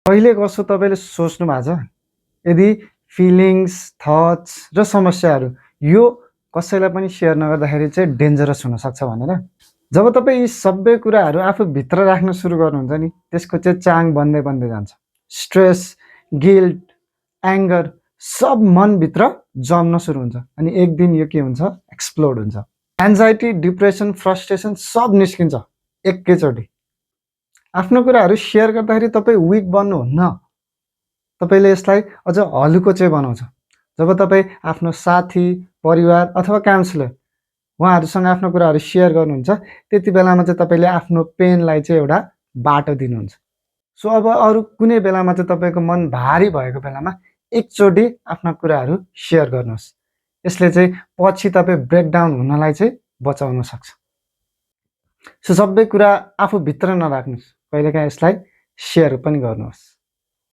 कहिले कसो तपाईँले सोच्नु भएको छ यदि फिलिङ्स थट्स र समस्याहरू यो कसैलाई पनि सेयर नगर्दाखेरि चाहिँ डेन्जरस हुनसक्छ भनेर? जब तपाईँ यी सबै कुराहरू आफूभित्र राख्न सुरु गर्नुहुन्छ नि त्यसको चाहिँ चाङ बन्दै बन्दै जान्छ। स्ट्रेस, गिल्ट, एङ्गर सब मनभित्र जम्न सुरु हुन्छ अनि एक दिन यो के हुन्छ एक्सप्लोड हुन्छ। एन्जाइटी, डिप्रेसन, फ्रस्ट्रेसन सब निस्किन्छ एकैचोटि। आफ्नो कुराहरू सेयर गर्दाखेरि तपाईँ विक बन्नुहुन्न, तपाईँले यसलाई अझ हलुको चाहिँ बनाउँछ। जब तपाईँ आफ्नो साथी, परिवार अथवा काउन्सिलर उहाँहरूसँग आफ्नो कुराहरू सेयर गर्नुहुन्छ त्यति बेलामा चाहिँ तपाईँले आफ्नो पेनलाई चाहिँ एउटा बाटो दिनुहुन्छ। सो अब अरू कुनै बेलामा चाहिँ तपाईँको मन भारी भएको बेलामा एकचोटि आफ्ना कुराहरू सेयर गर्नुहोस्। यसले चाहिँ पछि तपाईँ ब्रेकडाउन हुनलाई चाहिँ बचाउन सक्छ। सो सबै कुरा आफूभित्र नराख्नुहोस्, कहिलेकाहीँ यसलाई सेयर पनि गर्नुहोस्।